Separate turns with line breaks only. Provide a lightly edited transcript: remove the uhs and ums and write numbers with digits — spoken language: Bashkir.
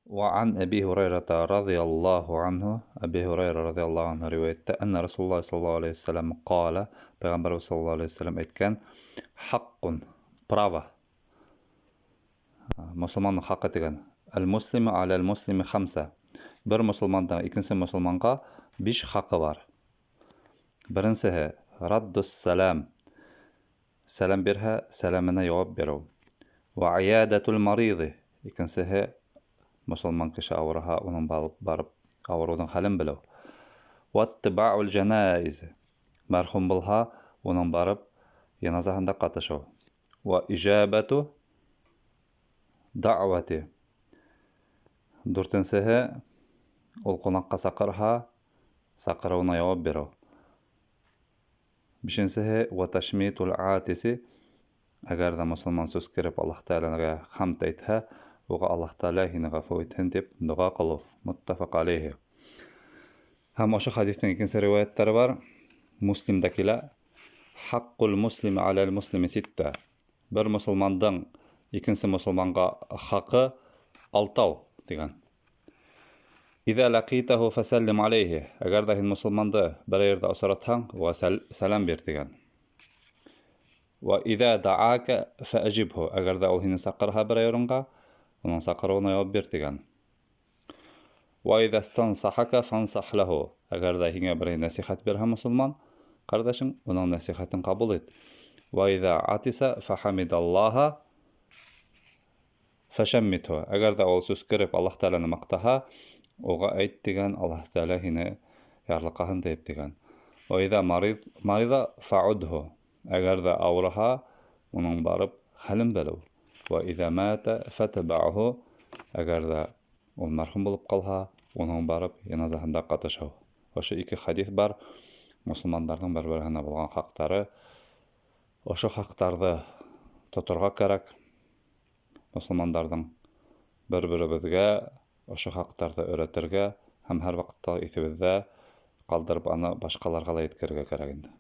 وعن أبي هريرة رضي الله عنه, Әби Һурайра разиаллаһу анһу риүәйәт итә, أن رسول الله صلى الله عليه وسلم قال, Пәйғәмбәребеҙ саллаллаһу алейһи вәсәлләм әйткән, حق, право, мосолмандың хаҡы тигән. المسلم على المسلم خمسة. Бер мосолмандың икенсе мосолманға биш хаҡы бар. Беренсеһе رد السلام. Сәләм бирһә, сәләменә яуап биреү. وعيادة المريض. Икенсеһе мосолман кеше ауырыһа, уның барып ауырыуҙың хәлен белеү. واتباع الجنائز. Мәрхүм булһа, уның барып йыназаһында ҡатышыу. وإجابة الدعوة. Дүртенсеһе ул ҡунаҡҡа саҡырһа, саҡырыуына яуап биреү. Бишенсеһе وتشميت العاطس. Әгәр ҙә мосолман сөскереп Аллаһ Тәғәләгә хәмд әйтһә, уға Аллаһ Тәғәлә һине ғәфү итһен тип доға ҡылыу. متفق عليه. Һәм ошо хәдиҫтең икенсе риүәйәттәре бар. Муслимда килә. حق المسلم على المسلم ستة. Бер мосолмандың икенсе мосолманға хаҡы алтау тигән. إذا لقيته فسلم عليه. Әгәр ҙә һин мосолманды бер ерҙә осратһаң, уға сәләм бир тигән. وإذا دعاك فأجبه. Әгәр ҙә ул һине саҡырһа бер урынға, уның саҡырыуына яуап бир тигән. وإذا استنصحك فانصح له. Әгәр ҙә һиңә берәй нәсихәт бирһә мосолман ҡәрҙәшең, уның нәсихәтен ҡабул ит. وإذا عطس فحمد الله فشمته. Әгәр ҙә ул сөскөрөп Аллаһ Тәғәләне маҡтаһа, уға әйт тигән, Аллаһ Тәғәлә һине ярлыҡаһын тип тигән. وإذا مرض فعده. Әгәр ҙә ауырыһа, уның барып хәлен белеү. وإذا مات فاتبعه. Әгәр ҙә ул мәрхүм булып ҡалһа, уның барып йыназаһында ҡатышыу. Ошо ике хәдиҫ бар. Мосолмандарҙың бер-береһенә булған хаҡтары. Ошо хаҡтарҙы тоторға кәрәк. Мосолмандарҙың бер-беребеҙгә ошо хаҡтарҙы өйрәтергә һәм һәр ваҡытта иҫебеҙҙә ҡалдырып, аны башҡаларға ла еткерергә кәрәк инде.